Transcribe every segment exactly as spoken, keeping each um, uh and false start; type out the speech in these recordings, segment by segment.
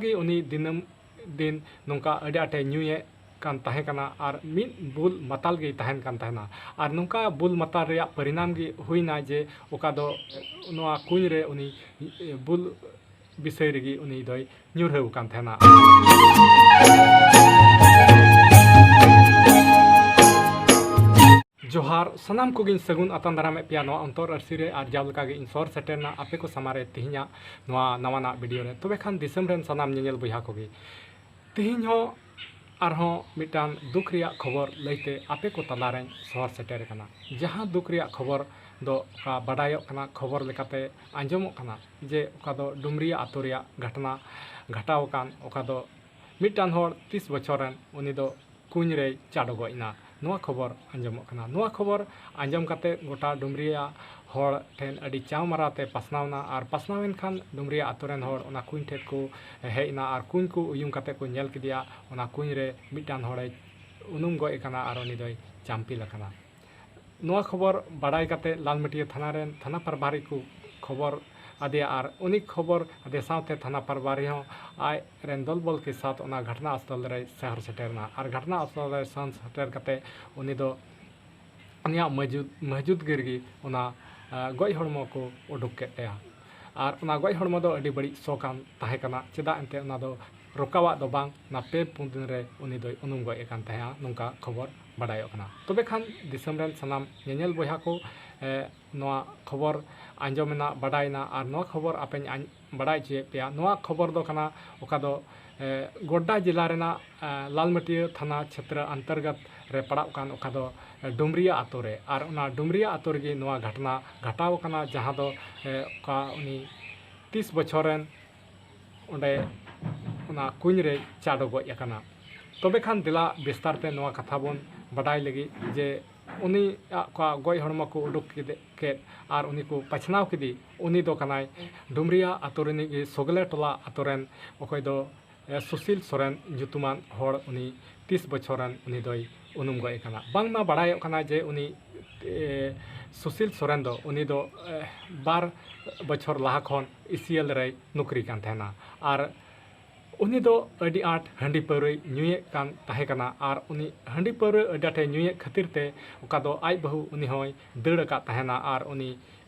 ᱜᱮ ᱩᱱᱤ ᱫᱤᱱᱟᱹᱢ ᱫᱤᱱ ᱱᱚᱝᱠᱟ ᱟᱹᱰᱤ ᱟᱸᱴᱮ ᱧᱩᱭᱮᱫ ᱠᱟᱱ ᱛᱟᱦᱮᱸ ᱠᱟᱱᱟ ᱟᱨ ᱢᱤᱫ ᱵᱩᱞ ᱢᱟᱛᱟᱞ ᱜᱮᱭ ᱛᱟᱦᱮᱱ ᱠᱟᱱ ᱛᱟᱦᱮᱱᱟ᱾ ᱟᱨ ᱱᱚᱝᱠᱟ ᱵᱩᱞ ᱢᱟᱛᱟᱞ ᱨᱮᱭᱟᱜ ᱯᱚᱨᱤᱱᱟᱢ ᱜᱮ ᱦᱩᱭᱱᱟ ᱡᱮ ᱚᱠᱟ ᱫᱚ ᱱᱚᱣᱟ ᱠᱩᱧ ᱨᱮ ᱩᱱᱤ ᱵᱩᱞ ᱵᱤᱥᱚᱭ ᱨᱮᱜᱮ ᱩᱱᱤ ᱫᱚᱭ ᱧᱩᱨᱦᱟᱹᱣ ᱟᱠᱟᱱ ᱛᱟᱦᱮᱱᱟ᱾ ᱡᱚᱦᱟᱨ, ᱥᱟᱱᱟᱢ ᱠᱚᱜᱮᱧ ᱥᱟᱹᱜᱩᱱ ᱟᱛᱟᱝ ᱫᱟᱨᱟᱢᱮᱫ ᱯᱮᱭᱟ ᱱᱚᱣᱟ ᱚᱱᱛᱚᱨ ᱟᱹᱨᱥᱤ ᱨᱮ᱾ ᱟᱨ ᱡᱟᱣ ᱞᱮᱠᱟ ᱜᱮ ᱤᱧ ᱥᱚᱦᱚᱨ ᱥᱮᱴᱮᱨ ᱮᱱᱟ ᱟᱯᱮ ᱠᱚ ᱥᱟᱢᱟᱝ ᱨᱮ ᱛᱮᱦᱮᱧᱟᱜ ᱱᱚᱣᱟ ᱱᱟᱣᱟᱱᱟᱜ ᱵᱷᱤᱰᱤᱭᱳ ᱨᱮ᱾ ᱛᱚᱵᱮ ᱠᱷᱟᱱ ᱫᱤᱥᱚᱢ ᱨᱮᱱ ᱥᱟᱱᱟᱢ ᱧᱮᱧᱮᱞ ᱵᱚᱭᱦᱟ ᱠᱚᱜᱮ, ᱛᱮᱦᱮᱧ ᱦᱚᱸ ᱟᱨᱦᱚᱸ ᱢᱤᱫᱴᱟᱝ ᱫᱩᱠ ᱨᱮᱭᱟᱜ ᱠᱷᱚᱵᱚᱨ ᱞᱟᱹᱭᱛᱮ ᱟᱯᱮ ᱠᱚ ᱛᱟᱞᱟᱨᱮᱧ ᱥᱚᱦᱚᱨ ᱥᱮᱴᱮᱨ ᱟᱠᱟᱱᱟ᱾ ᱡᱟᱦᱟᱸ ᱫᱩᱠ ᱨᱮᱭᱟᱜ ᱠᱷᱚᱵᱚᱨ ᱫᱚ ᱚᱠᱟ ᱵᱟᱰᱟᱭᱚᱜ ᱠᱟᱱᱟ, ᱠᱷᱚᱵᱚᱨ ᱞᱮᱠᱟᱛᱮ ᱟᱸᱡᱚᱢᱚᱜ ᱠᱟᱱᱟ ᱡᱮ ᱚᱠᱟ ᱫᱚ ᱰᱩᱢᱨᱤᱭᱟᱹ ᱟᱛᱳ ᱨᱮᱭᱟᱜ ᱜᱷᱚᱴᱚᱱᱟ ᱜᱷᱚᱴᱟᱣ ᱟᱠᱟᱱ, ᱚᱠᱟ ᱫᱚ ᱢᱤᱫᱴᱟᱝ ᱦᱚᱲ ᱛᱤᱥ ᱵᱚᱪᱷᱚᱨ ᱨᱮᱱ ᱩᱱᱤ ᱫᱚ ᱠᱩᱧ ᱨᱮᱭ ᱪᱟᱰᱚ ᱜᱚᱡ ᱮᱱᱟ, ᱱᱚᱣᱟ ᱠᱷᱚᱵᱚᱨ ᱟᱸᱡᱚᱢᱚᱜ ᱠᱟᱱᱟ᱾ ᱱᱚᱣᱟ ᱠᱷᱚᱵᱚᱨ ᱟᱸᱡᱚᱢ ᱠᱟᱛᱮ ᱜᱚᱴᱟ ᱰᱩᱢᱨᱤᱭᱟᱹ ᱦᱚᱲ ᱴᱷᱮᱱ ᱟᱹᱰᱤ ᱪᱟᱣ ᱢᱟᱨᱟᱣ ᱛᱮ ᱯᱟᱥᱱᱟᱣ ᱮᱱᱟ᱾ ᱟᱨ ᱯᱟᱥᱱᱟᱣ ᱮᱱ ᱠᱷᱟᱱ ᱰᱩᱢᱨᱤᱭᱟᱹ ᱟᱛᱳ ᱨᱮᱱ ᱦᱚᱲ ᱚᱱᱟ ᱠᱩᱧ ᱴᱷᱮᱱ ᱠᱚ ᱦᱮᱡ ᱮᱱᱟ ᱟᱨ ᱠᱩᱧ ᱠᱚ ᱩᱭᱩᱝ ᱠᱟᱛᱮ ᱠᱚ ᱧᱮᱞ ᱠᱮᱫᱮᱭᱟ, ᱚᱱᱟ ᱠᱩᱧ ᱨᱮ ᱢᱤᱫᱴᱟᱝ ᱦᱚᱲᱮ ᱩᱱᱩᱢ ᱜᱚᱡ ᱟᱠᱟᱱᱟ ᱟᱨ ᱩᱱᱤ ᱫᱚᱭ ᱪᱟᱢᱯᱤᱞ ᱟᱠᱟᱱᱟ᱾ ᱱᱚᱣᱟ ᱠᱷᱚᱵᱚᱨ ᱵᱟᱰᱟᱭ ᱠᱟᱛᱮ ᱞᱟᱞᱢᱟᱹᱴᱤᱭᱟᱹ ᱛᱷᱟᱱᱟ ᱨᱮᱱ ᱛᱷᱟᱱᱟ ᱯᱨᱚᱵᱷᱟᱨᱤ ᱠᱚ ᱠᱷᱚᱵᱚᱨ ᱟᱫᱮᱭᱟ ᱟᱨ ᱩᱱᱤ ᱠᱷᱚᱵᱚᱨ ᱟᱫᱮ ᱥᱟᱶᱛᱮ ᱛᱷᱟᱱᱟ ᱯᱨᱚᱵᱷᱟᱨᱤ ᱦᱚᱸ ᱟᱡ ᱨᱮᱱ ᱫᱚᱞ ᱵᱚᱞ ᱠᱮ ᱥᱟᱛᱷ ᱚᱱᱟ ᱜᱷᱚᱴᱚᱱᱟ ᱥᱛᱷᱚᱞ ᱨᱮᱭ ᱥᱮᱦᱚᱨ ᱥᱮᱴᱮᱨ ᱮᱱᱟ᱾ ᱟᱨ ᱜᱷᱚᱴᱚᱱᱟ ᱥᱛᱷᱚᱞ ᱨᱮ ᱥᱮᱱ ᱥᱮᱴᱮᱨ ᱠᱟᱛᱮ ᱩᱱᱤ ᱫᱚ ᱩᱱᱤᱭᱟᱜ ᱢᱚᱡᱩᱫ ᱢᱚᱡᱩᱫ ᱜᱮ ᱨᱮᱜᱮ ᱚᱱᱟ, ᱟ, ᱜᱚᱡ ᱦᱚᱲᱢᱚ ᱠᱚ ᱩᱰᱩᱠ ᱠᱮᱫ ᱛᱟᱭᱟ᱾ ᱟᱨ ᱚᱱᱟ ᱜᱚᱡ ᱦᱚᱲᱢᱚ ᱫᱚ ᱟᱹᱰᱤ ᱵᱟᱹᱲᱤᱡ ᱥᱚ ᱠᱟᱱ ᱛᱟᱦᱮᱸ ᱠᱟᱱᱟ, ᱪᱮᱫᱟᱜ ᱮᱱᱛᱮ ᱚᱱᱟ ᱫᱚ ᱨᱚᱠᱟᱣᱟᱜ ᱫᱚ ᱵᱟᱝ, ᱚᱱᱟ ᱯᱮ ᱯᱩᱱ ᱫᱤᱱ ᱨᱮ ᱩᱱᱤ ᱫᱚᱭ ᱩᱱᱩᱢ ᱜᱚᱡ ᱟᱠᱟᱱ ᱛᱟᱦᱮᱸᱜᱼᱟ, ᱱᱚᱝᱠᱟ ᱠᱷᱚᱵᱚᱨ ᱵᱟᱰᱟᱭᱚᱜ ᱠᱟᱱᱟ᱾ ᱛᱚᱵᱮ ᱠᱷᱟᱱ ᱫᱤᱥᱚᱢ ᱨᱮᱱ ᱥᱟᱱᱟᱢ ᱧᱮᱧᱮᱞ ᱵᱚᱭᱦᱟ ᱠᱚ, ᱮ, ᱱᱚᱣᱟ ᱠᱷᱚᱵᱚᱨ ᱟᱸᱡᱚᱢᱮᱱᱟ, ᱵᱟᱰᱟᱭᱮᱱᱟ, ᱟᱨ ᱱᱚᱣᱟ ᱠᱷᱚᱵᱚᱨ ᱟᱯᱮᱧ ᱟᱸᱡ-, ᱵᱟᱰᱟᱭ ᱦᱚᱪᱚᱭᱮᱫ ᱯᱮᱭᱟ᱾ ᱱᱚᱣᱟ ᱠᱷᱚᱵᱚᱨ ᱫᱚ ᱠᱟᱱᱟ ᱚᱠᱟ ᱫᱚ, ᱮ, ᱜᱳᱰᱰᱟ ᱡᱮᱞᱟ ᱨᱮᱱᱟᱜ, ᱮ, ᱞᱟᱞᱢᱟᱹᱴᱤᱭᱟᱹ ᱛᱷᱟᱱᱟ ᱪᱷᱮᱛᱨᱚ ᱚᱱᱛᱚᱨᱜᱚᱛ ᱨᱮ ᱯᱟᱲᱟᱜ ᱠᱟᱱ ᱚᱠᱟ ᱫᱚ, ᱮ, ᱰᱩᱢᱨᱤᱭᱟᱹ ᱟᱛᱳ ᱨᱮ᱾ ᱟᱨ ᱚᱱᱟ ᱰᱩᱢᱨᱤᱭᱟᱹ ᱟᱛᱳ ᱨᱮᱜᱮ ᱱᱚᱣᱟ ᱜᱷᱚᱴᱚᱱᱟ ᱜᱷᱚᱴᱟᱣ ᱟᱠᱟᱱᱟ, ᱡᱟᱦᱟᱸ ᱫᱚ, ᱮ, ᱚᱠᱟ ᱩᱱᱤ ᱛᱤᱥ ᱵᱚᱪᱷᱚᱨ ᱨᱮᱱ ᱚᱸᱰᱮ ᱚᱱᱟ ᱠᱩᱧ ᱨᱮ ᱪᱟᱰᱚ ᱜᱚᱡ ᱟᱠᱟᱱᱟ᱾ ᱛᱚᱵᱮ ᱠᱷᱟᱱ ᱫᱮᱞᱟ ᱵᱤᱥᱛᱟᱨ ᱛᱮ ᱱᱚᱣᱟ ᱠᱟᱛᱷᱟ ᱵᱚᱱ ᱵᱟᱰᱟᱭ ᱞᱟᱹᱜᱤᱫ ᱡᱮ ᱩᱱᱤᱭᱟᱜ ᱚᱠᱟ ᱜᱚᱡ ᱦᱚᱲᱢᱚ ᱠᱚ ᱩᱰᱩᱠ ᱠᱮᱫ, ᱠᱮᱫ ᱟᱨ ᱩᱱᱤ ᱠᱚ ᱯᱟᱪᱷᱱᱟᱣ ᱠᱮᱫᱮ, ᱩᱱᱤ ᱫᱚ ᱠᱟᱱᱟᱭ ᱰᱩᱢᱨᱤᱭᱟ ᱟᱛᱳ ᱨᱤᱱᱤᱡ ᱜᱮ ᱥᱚᱜᱞᱮ ᱴᱚᱞᱟ ᱟᱛᱳ ᱨᱮᱱ, ᱚᱠᱚᱭ ᱫᱚ, ᱮ, ᱥᱩᱥᱤᱞ ᱥᱚᱨᱮᱱ ᱧᱩᱛᱩᱢᱟᱱ ᱦᱚᱲ, ᱩᱱᱤ ᱛᱤᱥ ᱵᱚᱪᱷᱚᱨ ᱨᱮᱱ ᱩᱱᱤ ᱫᱚᱭ ᱩᱱᱩᱢ ᱜᱚᱡ ᱟᱠᱟᱱᱟ᱾ ᱵᱟᱝᱢᱟ ᱵᱟᱲᱟᱭᱚᱜ ᱠᱟᱱᱟ ᱡᱮ ᱩᱱᱤ, ᱮ, ᱥᱩᱥᱤᱞ ᱥᱚᱨᱮᱱ ᱫᱚ ᱩᱱᱤ ᱫᱚ, ᱮ, ᱵᱟᱨ ᱵᱚᱪᱷᱚᱨ ᱞᱟᱦᱟ ᱠᱷᱚᱱ ᱤ ᱥᱤ ᱮᱞ ᱨᱮᱭ ᱱᱚᱠᱨᱤ ᱠᱟᱱ ᱛᱟᱦᱮᱱᱟ᱾ ᱟᱨ ᱩᱱᱤ ᱫᱚ ᱟᱹᱰᱤ ᱟᱸᱴ ᱦᱟᱺᱰᱤ ᱯᱟᱹᱣᱨᱟᱹᱭ ᱧᱩᱭᱮᱫ ᱠᱟᱱ ᱛᱟᱦᱮᱸ ᱠᱟᱱᱟ ᱟᱨ ᱩᱱᱤ ᱦᱟᱺᱰᱤ ᱯᱟᱹᱣᱨᱟᱹ ᱟᱹᱰᱤ ᱟᱸᱴᱮ ᱧᱩᱭᱮᱫ ᱠᱷᱟᱹᱛᱤᱨ ᱛᱮ ᱚᱠᱟ ᱫᱚ ᱟᱡ ᱵᱟᱹᱦᱩ ᱩᱱᱤ ᱦᱚᱸᱭ ᱫᱟᱹᱲ ᱟᱠᱟᱫ ᱛᱟᱦᱮᱱᱟ ᱟᱨ ᱩᱱᱤ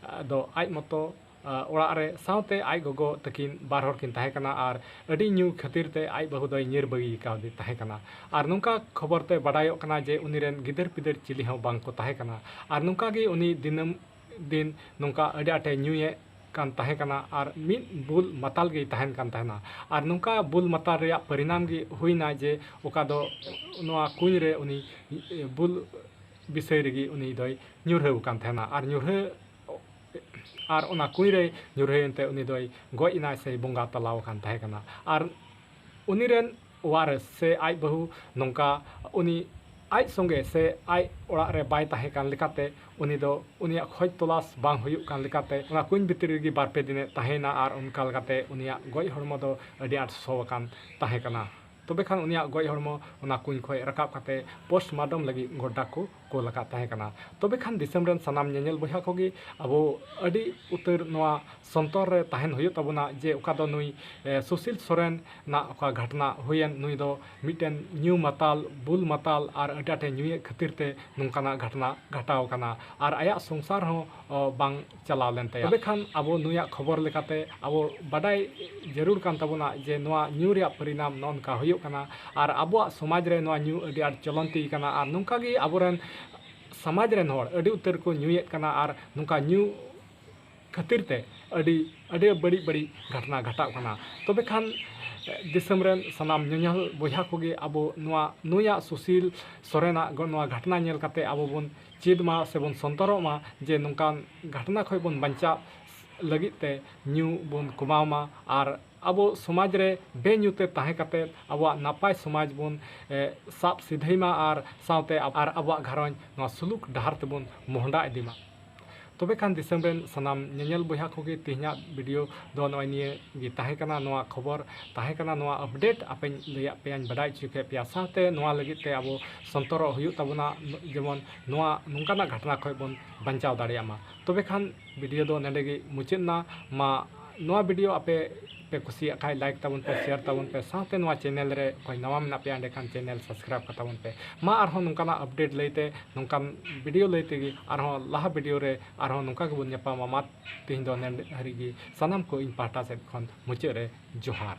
ᱫᱚ ᱟᱡ ᱢᱚᱛᱚ ᱚᱲᱟᱜ ᱨᱮ ᱥᱟᱶᱛᱮ ᱟᱡ ᱜᱚᱜᱚ ᱛᱟᱹᱠᱤᱱ ᱵᱟᱨ ᱦᱚᱲ ᱠᱤᱱ ᱛᱟᱦᱮᱸ ᱠᱟᱱᱟ ᱟᱨ ᱟᱹᱰᱤ ᱧᱩ ᱠᱷᱟᱹᱛᱤᱨ ᱛᱮ ᱟᱡ ᱵᱟᱹᱦᱩ ᱫᱚᱭ ᱧᱤᱨ ᱵᱟᱹᱜᱤ ᱠᱟᱣᱫᱮ ᱛᱟᱦᱮᱸ ᱠᱟᱱᱟ᱾ ᱟᱨ ᱱᱚᱝᱠᱟ ᱠᱷᱚᱵᱚᱨ ᱛᱮ ᱵᱟᱰᱟᱭᱚᱜ ᱠᱟᱱᱟ ᱡᱮ ᱩᱱᱤ ᱨᱮᱱ ᱜᱤᱫᱟᱹᱨ ᱯᱤᱫᱟᱹᱨ ᱪᱤᱞᱤ ᱦᱚᱸ ᱵᱟᱝ ᱠᱚ ᱛᱟᱦᱮᱸ ᱠᱟᱱᱟ᱾ ᱟᱨ ᱱᱚᱝᱠᱟ ᱜᱮ ᱩᱱᱤ ᱫᱤᱱᱟᱹᱢ ᱫᱤᱱ ᱱᱚᱝᱠᱟ ᱟᱹᱰᱤ ᱟᱸᱴᱮ ᱧᱩᱭᱮᱫ ᱠᱟᱱ ᱛᱟᱦᱮᱸ ᱠᱟᱱᱟ ᱟᱨ ᱢᱤᱫ ᱵᱩᱞ ᱢᱟᱛᱟᱞ ᱜᱮᱭ ᱛᱟᱦᱮᱱ ᱠᱟᱱ ᱛᱟᱦᱮᱱᱟ᱾ ᱟᱨ ᱱᱚᱝᱠᱟ ᱵᱩᱞ ᱢᱟᱛᱟᱞ ᱨᱮᱭᱟᱜ ᱯᱚᱨᱤᱱᱟᱢ ᱜᱮ ᱦᱩᱭᱱᱟ ᱡᱮ ᱚᱠᱟ ᱫᱚ ᱱᱚᱣᱟ ᱠᱩᱧ ᱨᱮ ᱩᱱᱤ ᱵᱩᱞ ᱵᱤᱥᱚᱭ ᱨᱮᱜᱮ ᱩᱱᱤ ᱫᱚᱭ ᱧᱩᱨᱦᱟᱹᱣ ᱟᱠᱟᱱ ᱛᱟᱦᱮᱱᱟ᱾ ᱟᱨ ᱧᱩᱨᱦᱟᱹ ᱟᱨ ᱚᱱᱟ ᱠᱩᱧ ᱨᱮ ᱧᱩᱨᱦᱟᱹᱭᱮᱱ ᱛᱮ ᱩᱱᱤ ᱫᱚᱭ ᱜᱚᱡ ᱮᱱᱟᱭ ᱥᱮ ᱵᱚᱸᱜᱟ ᱛᱟᱞᱟᱣ ᱟᱠᱟᱱ ᱛᱟᱦᱮᱸ ᱠᱟᱱᱟ᱾ ᱟᱨ ᱩᱱᱤ ᱨᱮᱱ ᱣᱟᱨᱮᱥ ᱥᱮ ᱟᱡ ᱵᱟᱹᱦᱩ ᱱᱚᱝᱠᱟ ᱩᱱᱤ ᱟᱡ ᱥᱚᱸᱜᱮ ᱥᱮ ᱟᱡ ᱚᱲᱟᱜ ᱨᱮ ᱵᱟᱭ ᱛᱟᱦᱮᱸ ᱠᱟᱱ ᱞᱮᱠᱟᱛᱮ ᱩᱱᱤ ᱫᱚ ᱩᱱᱤᱭᱟᱜ ᱠᱷᱚᱡᱽ ᱛᱚᱞᱟᱥ ᱵᱟᱝ ᱦᱩᱭᱩᱜ ᱠᱟᱱ ᱞᱮᱠᱟᱛᱮ ᱚᱱᱟ ᱠᱩᱧ ᱵᱷᱤᱛᱨᱤ ᱨᱮᱜᱮ ᱵᱟᱨ ᱯᱮ ᱫᱤᱱᱮ ᱛᱟᱦᱮᱸᱭᱮᱱᱟ ᱟᱨ ᱚᱱᱠᱟ ᱞᱮᱠᱟᱛᱮ ᱩᱱᱤᱭᱟᱜ ᱜᱚᱡ ᱦᱚᱲᱢᱚ ᱫᱚ ᱟᱹᱰᱤ ᱟᱸᱴ ᱥᱚ ᱟᱠᱟᱱ ᱛᱟᱦᱮᱸ ᱠᱟᱱᱟ᱾ ᱛᱚᱵᱮ ᱠᱷᱟᱱ ᱩᱱᱤᱭᱟᱜ ᱜᱚᱡ ᱦᱚᱲᱢᱚ ᱚᱱᱟ ᱠᱩᱧ ᱠᱷᱚᱱ ᱨᱟᱠᱟᱵ ᱠᱟᱛᱮ postmortem ᱞᱟᱹᱜᱤᱫ ᱜᱚᱰᱰᱟ ᱠᱚ ᱠᱳᱞ ᱟᱠᱟᱫ ᱛᱟᱦᱮᱸ ᱠᱟᱱᱟ᱾ ᱛᱚᱵᱮ ᱠᱷᱟᱱ ᱫᱤᱥᱚᱢ ᱨᱮᱱ ᱥᱟᱱᱟᱢ ᱧᱮᱧᱮᱞ ᱵᱚᱭᱦᱟ ᱠᱚᱜᱮ ᱟᱵᱚ ᱟᱹᱰᱤ ᱩᱛᱟᱹᱨ ᱱᱚᱣᱟ ᱥᱚᱱᱛᱚᱨ ᱨᱮ ᱛᱟᱦᱮᱱ ᱦᱩᱭᱩᱜ ᱛᱟᱵᱚᱱᱟ ᱡᱮ ᱚᱠᱟ ᱫᱚ ᱱᱩᱭ ᱮ, ᱥᱩᱥᱤᱞ ᱥᱚᱨᱮᱱ ᱱᱟᱜ ᱚᱠᱟ ᱜᱷᱟᱴᱱᱟ ᱦᱩᱭᱮᱱ, ᱱᱩᱭ ᱫᱚ ᱢᱤᱫᱴᱮᱱ ᱧᱩ ᱢᱟᱛᱟᱞ, ᱵᱩᱞ ᱢᱟᱛᱟᱞ ᱟᱨ ᱟᱹᱰᱤ ᱟᱸᱴᱮ ᱧᱩᱭᱮᱫ ᱠᱷᱟᱹᱛᱤᱨ ᱛᱮ ᱱᱚᱝᱠᱟᱱᱟᱜ ᱜᱷᱟᱴᱱᱟ ᱜᱷᱟᱴᱟᱣ ᱟᱠᱟᱱᱟ ᱟᱨ ᱟᱭᱟᱜ ᱥᱚᱝᱥᱟᱨ ᱦᱚᱸ ᱚ, ᱵᱟᱝ ᱪᱟᱞᱟᱣ ᱞᱮᱱ ᱛᱟᱭᱟ᱾ ᱛᱚᱵᱮ ᱠᱷᱟᱱ ᱟᱵᱚ ᱱᱩᱭᱟᱜ ᱠᱷᱚᱵᱚᱨ ᱞᱮᱠᱟᱛᱮ ᱟᱵᱚ ᱵᱟᱰᱟᱭ ᱡᱟᱹᱨᱩᱲ ᱠᱟᱱ ᱛᱟᱵᱚᱱᱟ ᱡᱮ ᱱᱚᱣᱟ ᱧᱩ ᱨᱮᱭᱟᱜ ᱯᱚᱨᱤᱱᱟᱢ ᱱᱚᱜᱼᱚ ᱱᱚᱝᱠᱟ ᱦᱩᱭᱩᱜ ᱠᱟᱱᱟ ᱟᱨ ᱟᱵᱚᱣᱟᱜ ᱥᱚᱢᱟᱡᱽ ᱨᱮ ᱱᱚᱣᱟ ᱧᱩ ᱟᱹᱰᱤ ᱟᱸᱴ ᱪᱚᱞᱚᱱᱛᱤ ᱠᱟᱱᱟ ᱟᱨ ᱱᱚᱝᱠᱟ ᱜᱮ ᱟᱵᱚᱨᱮᱱ ᱥᱚᱢᱟᱡᱽ ᱨᱮᱱ ᱦᱚᱲ ᱟᱹᱰᱤ ᱩᱛᱟᱹᱨ ᱠᱚ ᱧᱩᱭᱮᱫ ᱠᱟᱱᱟ ᱟᱨ ᱱᱚᱝᱠᱟ ᱧᱩ ᱠᱷᱟᱹᱛᱤᱨ ᱛᱮ ᱟᱹᱰᱤ ᱟᱹᱰᱤ ᱵᱟᱹᱲᱤᱡ ᱵᱟᱹᱲᱤᱡ ᱜᱷᱟᱴᱱᱟ ᱜᱷᱟᱴᱟᱜ ᱠᱟᱱᱟ᱾ ᱛᱚᱵᱮ ᱠᱷᱟᱱ ᱫᱤᱥᱚᱢ ᱨᱮᱱ ᱥᱟᱱᱟᱢ ᱧᱮᱧᱮᱞ ᱵᱚᱭᱦᱟ ᱠᱚᱜᱮ ᱟᱵᱚ ᱱᱚᱣᱟ ᱱᱩᱭᱟᱜ ᱥᱩᱥᱤᱞ ᱥᱚᱨᱮᱱᱟᱜ ᱜᱚ- ᱱᱚᱣᱟ ᱜᱷᱟᱴᱱᱟ ᱧᱮᱞ ᱠᱟᱛᱮ ᱟᱵᱚ ᱵᱚᱱ ᱪᱮᱫ ᱢᱟ ᱥᱮᱵᱚᱱ ᱥᱚᱱᱛᱚᱨᱚᱜ ᱢᱟ ᱡᱮ ᱱᱚᱝᱠᱟᱱ ᱜᱷᱟᱴᱱᱟ ᱠᱷᱚᱱ ᱵᱚᱱ ᱵᱟᱧᱪᱟᱜ ᱞᱟᱹᱜᱤᱫ ᱛᱮ ᱧᱩ ᱵᱚᱱ ᱠᱚᱢᱟᱣ ᱢᱟ ᱟᱨ ᱟᱵᱚ ᱥᱚᱢᱟᱡᱽ ᱨᱮ ᱵᱮᱧᱩᱛᱟᱹ ᱛᱟᱦᱮᱸ ᱠᱟᱛᱮ ᱟᱵᱚᱣᱟᱜ ᱱᱟᱯᱟᱭ ᱥᱚᱢᱟᱡᱽ ᱵᱚᱱ ᱮ, ᱥᱟᱵ ᱥᱤᱫᱷᱟᱹᱭ ᱢᱟ ᱟᱨ ᱥᱟᱶᱛᱮ ᱟᱵ- ᱟᱨ ᱟᱵᱚᱣᱟᱜ ᱜᱷᱟᱨᱚᱸᱡᱽ ᱱᱚᱣᱟ ᱥᱩᱞᱩᱠ ᱰᱟᱦᱟᱨ ᱛᱮᱵᱚᱱ ᱢᱚᱦᱰᱟ ᱤᱫᱤ ᱢᱟ᱾ ᱛᱚᱵᱮ ᱠᱷᱟᱱ ᱫᱤᱥᱚᱢ ᱨᱮᱱ ᱥᱟᱱᱟᱢ ᱧᱮᱧᱮᱞ ᱵᱚᱭᱦᱟ ᱠᱚᱜᱮ ᱛᱮᱦᱮᱧᱟᱜ video ᱫᱚ ᱱᱚᱜᱼᱚᱭ ᱱᱤᱭᱟᱹ ᱜᱮ ᱛᱟᱦᱮᱸ ᱠᱟᱱᱟ᱾ ᱱᱚᱣᱟ ᱠᱷᱚᱵᱚᱨ ᱛᱟᱦᱮᱸ ᱠᱟᱱᱟ, ᱱᱚᱣᱟ update ᱟᱯᱮᱧ ᱞᱟᱹᱭᱟᱫ ᱯᱮᱭᱟᱧ, ᱵᱟᱰᱟᱭ ᱦᱚᱪᱚ ᱠᱮᱫ ᱯᱮᱭᱟ᱾ ᱥᱟᱶᱛᱮ ᱱᱚᱣᱟ ᱞᱟᱹᱜᱤᱫ ᱛᱮ ᱟᱵᱚ ᱥᱚᱱᱛᱚᱨᱚᱜ ᱦᱩᱭᱩᱜ ᱛᱟᱵᱚᱱᱟ, ᱡᱮᱢᱚᱱ ᱱᱚᱣᱟ ᱱᱚᱝᱠᱟᱱᱟᱜ ᱜᱷᱟᱴᱱᱟ ᱠᱷᱚᱱ ᱵᱚᱱ ᱵᱟᱧᱪᱟᱣ ᱫᱟᱲᱮᱭᱟᱜ ᱢᱟ᱾ ᱛᱚᱵᱮ ᱠᱷᱟᱱ video ᱫᱚ ᱱᱚᱸᱰᱮ ᱜᱮ ᱢᱩᱪᱟᱹᱫ ᱮᱱᱟ᱾ ᱢᱟ ᱱᱚᱣᱟ video ᱟᱯᱮ ᱯᱮ ᱠᱩᱥᱤᱭᱟᱜ ᱠᱷᱟᱱ like ᱛᱟᱵᱚᱱ ᱯᱮ, share ᱛᱟᱵᱚᱱ ᱯᱮ, ᱥᱟᱶᱛᱮ ᱱᱚᱣᱟ channel ᱨᱮ ᱚᱠᱚᱭ ᱱᱟᱣᱟ ᱢᱮᱱᱟᱜ ᱯᱮᱭᱟ ᱚᱸᱰᱮ ᱠᱷᱟᱱ channel subscribe ᱠᱟᱛᱟᱵᱚᱱ ᱯᱮ᱾ ᱢᱟ ᱟᱨᱦᱚᱸ ᱱᱚᱝᱠᱟᱱᱟᱜ update ᱞᱟᱹᱭᱛᱮ, ᱱᱚᱝᱠᱟᱱ video ᱞᱟᱹᱭ ᱛᱮᱜᱮ ᱟᱨᱦᱚᱸ ᱞᱟᱦᱟ video ᱨᱮ ᱟᱨᱦᱚᱸ ᱱᱚᱝᱠᱟ ᱜᱮᱵᱚᱱ ᱧᱟᱯᱟᱢᱟ᱾ ᱢᱟ ᱛᱮᱦᱮᱧ ᱫᱚ ᱱᱮᱰᱮ ᱦᱟᱹᱨᱤᱡ ᱜᱮ, ᱥᱟᱱᱟᱢ ᱠᱚ ᱤᱧ ᱯᱟᱦᱴᱟ ᱥᱮᱫ ᱠᱷᱚᱱ ᱢᱩᱪᱟᱹᱫ ᱨᱮ ᱡᱚᱦᱟᱨ᱾